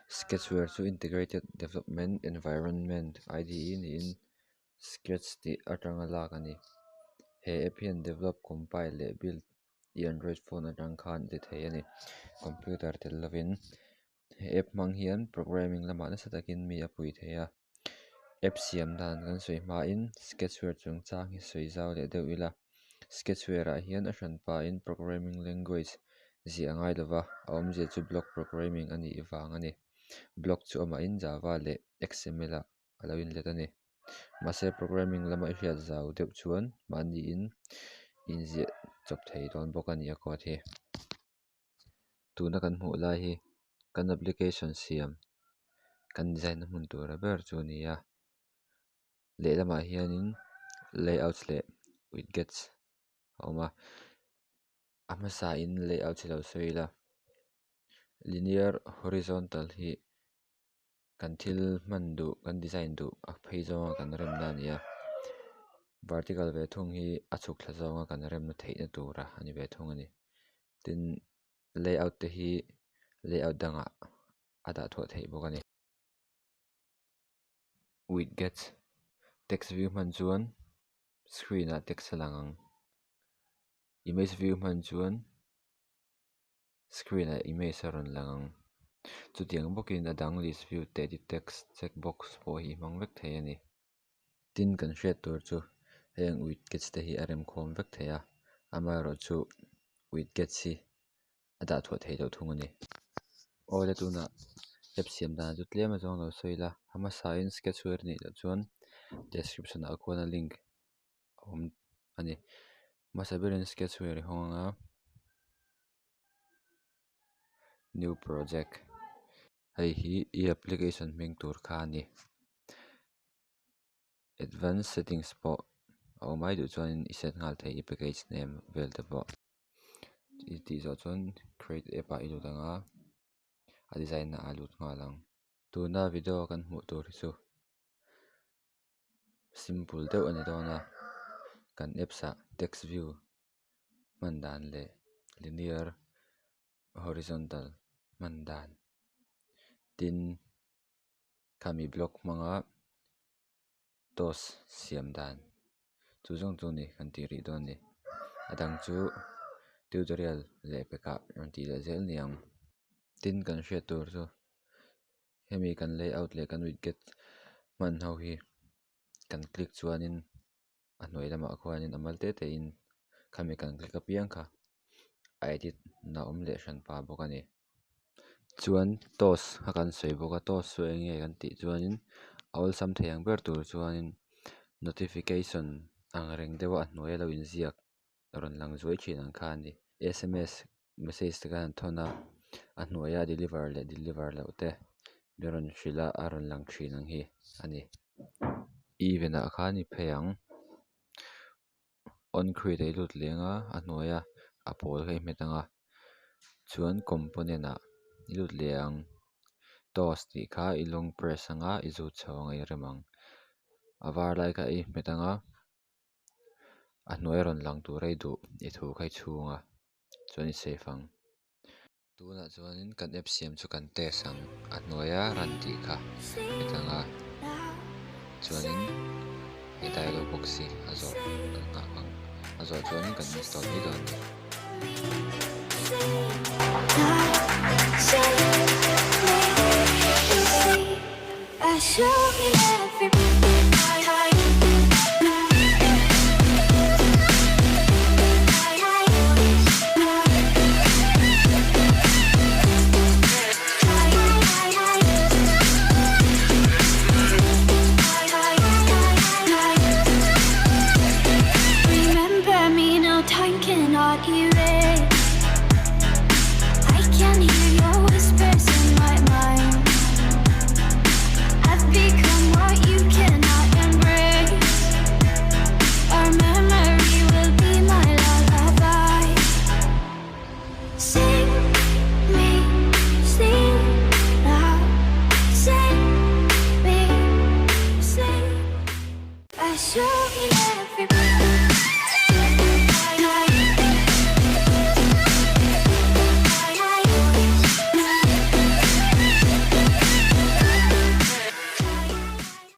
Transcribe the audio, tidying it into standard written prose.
Sketchware chu Integrated Development Environment, IDE, niin Sketch tih atanga lak a ni. He app hian develop, compile leh build i Android phone atang khan ti thei a ni. Computer tel lovin he app hmang hian programming lamah nasa takin mi a pui thei a. App siam dan kan sawi hmain Sketchware chungchang hi sawi zau leh deuh ila. Sketchware ah hian a hranpain programming language ziah a ngai lova, a awmzia chu block programming a nih vang a ni. Block chu amahin Java leh XML ah a lo inlet a ni. Mahse programming lama i hriat zau deuh chuan mahniin inziah chawp thei dawn bawk a ni a code hi. Tuna kan hmuh lai hi kan application siam kan design na hmun tura ber chu a ni a lehlamah hianin layouts leh widgets a awm a a hmasa in layouts hi lo sawi ila linear horizontal hi. Kan thil hman duh kan design duh a phei zawnga kan remna a ni a vertical ve thung hi a chhuk thla zawnga kan remna theihna tura a ni ve thung a ni tin layout te hi layout dangah a dah thuah theih bawk a ni. Widgets text view hman chuan screen ah text a lang ang image view hman chuan. Screen ah image a rawn lang ang. Chutiang bawkin a dang list view te edit text check box pawh hi i hmang vek thei a ni. Tin kan hriat tur chu heng widgets te hi a remkhawm vek thei a, amaherawhchu widgets hi a dah thuah theih loh thung a ni. Awle tunah app siam dan chu tlem a zawng lo sawi ila, a hmasain sketchware a nih loh chuan description ah khuan a link a awm a ni. Hmasa berin sketchware i hawng ang a new project hei hi i application hming tur kha a ni advance settings pawh a awm mai duh chuan i set nghal thei i package name vel te pawh i tih zawh chuan create app ah i lut ang a a design ah a lut nghal ang tuna video kan hmuh tur hi chu. Simple deuh a ni dawn a kan apps ah text view hman dan leh linear horizontal hman dan tin khami block hmanga toast siam dan chu zawng chu a ni kan tih rih dawn a ni a dang chu tutorial leh pekah rawn tih leh zel ni ang tin kan hriat tur chu. Hemi kan layout leh kan widget hman ho hi kan click chuanin a hnuai lamah khuanin a mal te te in khami kan click apiang kha a edit na awm leh hran pah bawk a ni. Chuan toast kha kan sawi bawk a toast chu eng nge kan tih chuanin a awlsam thei ang ber tur chuanin notification ang reng deuh a a hnuai a lo inziak rawn lang zuai thin ang kha a ni. Sms message te khan an thawn a a hnuaia deliver leh deliver loh te min rawn hrilh a a rawn lang thin ang hi a ni. Event ah khan i phei ang on create ah i lut leng a a hnuaia a pawl kha i hmet ang a chuan component ah i lut leh ang toast tih kha i long press ang a i zut chho ang a i rem ang a var lai kha i hmet ang a. A hnuai rawn lang tur a i duh i thu kha i chhung a chuan i save ang. Tunah chuanin kan app siam chu kan test ang a hnuaia run tih kha hmet ang a chuanin he dialog box hi a zawh kan nghak ang a zawh chuanin kan install mai dawn a ni.